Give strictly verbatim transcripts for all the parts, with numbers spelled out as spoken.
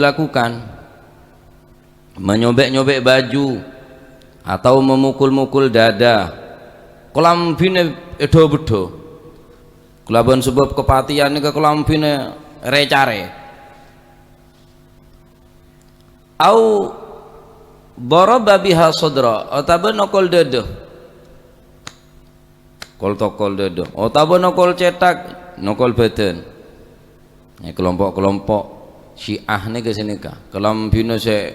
lakukan, menyobek-nyobek baju, atau memukul-mukul dada, kalambhina èdhâ-bâddhâ, kalabân sabâb kapatèyan nèka kalambhina rè-carè. Au daraba biha sadra, otabâ nokol dâdâ. Kol-tokol dâdâ. Otabâ nokol cèthak, nokol bâdân. È, kelompok-kelompok Syiah nèka sè nèka. Kalambhina sè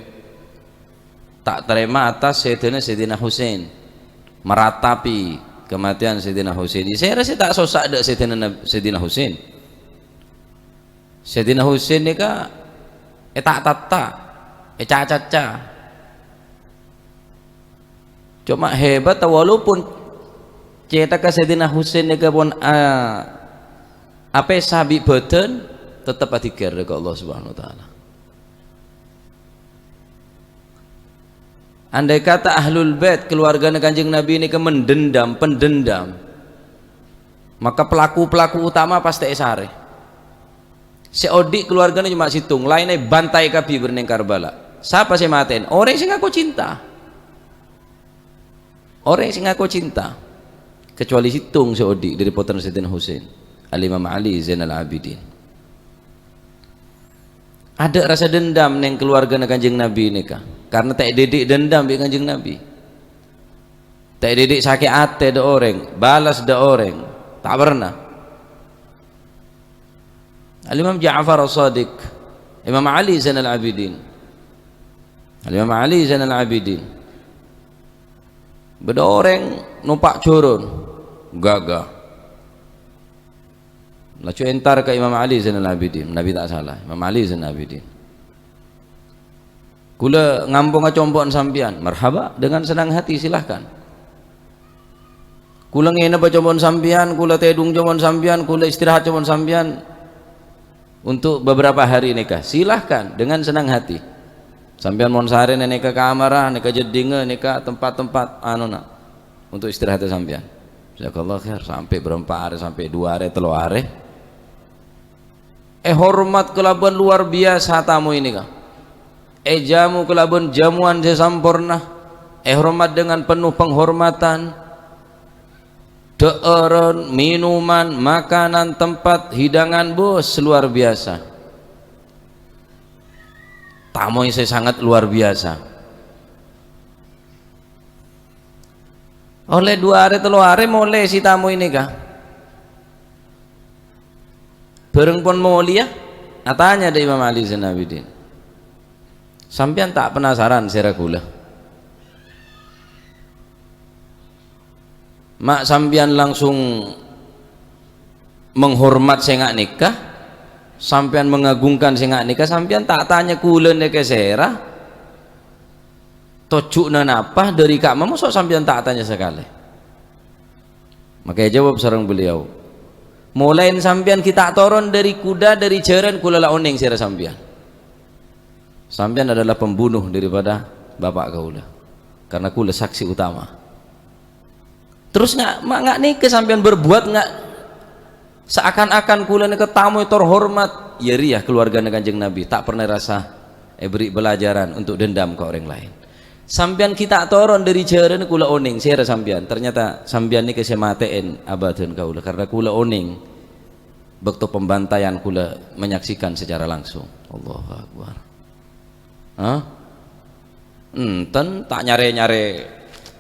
ta' tarèma atas sèdhâna Sayyidina Husain. Meratapi kematian Sayyidina Husain. Sèra sè ta' sossa dâ' Sayyidina Nab-, Sayyidina Husain. Sayyidina Husain nèka èta'-tata', èca'-caca'. Coma hebat, walaupun cèthakka Sayyidina Husain nèka pon a-, apèsa bi' bâdân, tetep adzikir ka Allah Subhanahu wa Ta'ala. Andai kata Ahlul Bait, keluargana Kanjeng Nabi nèka mendendam, pendendam, maka pelaku-pelaku utama pastè èsarè. Sè odi' keluargana coma sèttong, laènna èbantay kabbhi bârnèng Karbala. Sapa sè matè'è? Orèng sè ngako cinta. Orèng sè ngako cinta. Kecuali sèttong sè odi' dâri pottrana Sayyidina Husain, Al-Imam Ali Zainal Abidin. Adâ' rasa dendam neng keluargana Kanjeng Nabi nèka, karena ta' èdidik dendam bi' Kanjeng Nabi. Ta' èdidik sakè' atè dâ' orèng, balas dâ' orèng, ta' pernah. Al-Imam Ja'far As-Shadiq, Imam Ali Zainal Abidin. Al-Imam Ali Zainal Abidin. Bâdâ orèng nompa' jhârân, ghâghâ. Laju èntar ka Imam Ali Zainal Abidin, Nabi ta' sala, Imam Ali Zainal Abidin. "Kaulâ ngamponga compo'na sampèyan." "Marhaba, dengan senang hati, silahkan." "Kaulâ ngènebba compo'na sampèyan, kaulâ tèdung compo'na sampèyan, kaulâ istirahat compo'na sampèyan untuk beberapa hari nèka." "Silahkan, dengan senang hati. Sampèyan mon sarè nèka kamarra, nèka jeddhingnga, nèka tempat-tempat anona untuk istirahatnya sampèyan." Jazakallah khair, sampè' bârâmpa arè, sampè' dua arè, tello arè. Èhormat kalabân luar biyasa tamoy nèka. Èjamu kalabân jamuan sè samporna. Èhormat dengan penuh penghormatan. Dhâ'ârân, minuman, makanan, tempat hidangan, bos, luar biasa. Tamoy sè sangat luar biasa. Ollè dua arè, tello arè molè sè tamoy nèka. Bhâreng pon molèya, atanya dâ' Imam Ali Zainal Abidin, "Sampèyan ta' penasaran sèra kaulâ? Ma' sampèyan langsung menghormat sè nga' nèka, sampèyan mengagungkan sè nga' nèka, sampèyan ta' tanya kaulâ nèka sèra, tojjhuna napa, dâri ka'ma, moso' sampèyan ta' tanya sakalè?" Maka èjâwâb sareng beliau, "Molaèn sampèyan ghi' ta' toron dâri kuda, dâri jhârân, kaulâ la onèng sèra sampèyan. Sampèyan adalah pembunuh daripada bapa' kaulâ, karena kaulâ saksi utama. Terros nga', ma' nga' nèka sampèyan berbuat nga', seakan-akan kaulâ nèka tamoy terhormat." Iyâ rèya keluargana Kanjeng Nabi, ta' pernah rasa èberri' pelajaran untuk dendam ka orèng laèn. "Sampèyan ghi' ta' toron dâri jhârân, kaulâ onèng sèra sampèyan. Ternyata sampèyan nèka sè matè'è abâdhân kaulâ, karena kaulâ onèng bâkto pembantaian, kaulâ menyaksikan secara langsung." Allahu Akbar. Hah? Enten ta' nyarè-nyarè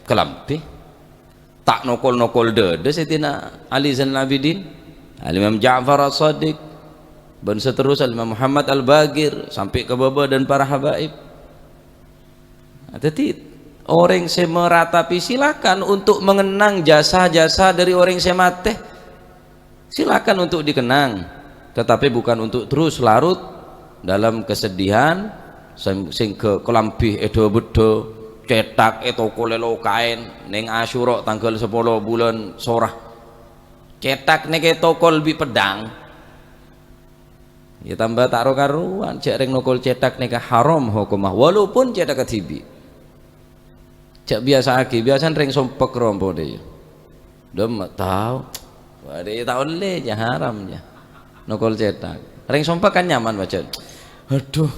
kalambhi. Ta' nokol-nokol dâdâ Sayyidina Ali Zainal Abidin, Al-Imam Ja'far As-Shadiq, bân seterusnya, Al-Imam Muhammad Al-Baqir, sampè' ka bâbâ dan para habaib. Nah, dhâddhi, orèng sè meratapi, silakan untuk mengenang jasa-jasa dari orèng sè matè. Silakan untuk dikenang, tetapi bukan untuk terus larut dalam kesedihan, sehingga kalambhi èdhâ-bâddhâ, cèthak ètokolè lokaèn neng Asyura tangghâl sapolo bulân Sora. Cèthak nèka ètokol bi' peddhâng. Ya, tamba ta' ro-karowan, jhâ' rèng nokol cèthak nèka haram hokomma, walaupun cèthak kadhibi'. Jhâ' biyasa'aghi, biyasana rèng sompek rompo dâ' iyâ. Dâ' ma' tao. Wah, dâ' iyâ ta' ollè, jhâ' haram, jhâ'. Nokol cèthak. Rèng sompek kan nyaman, bâjâ. Aduh,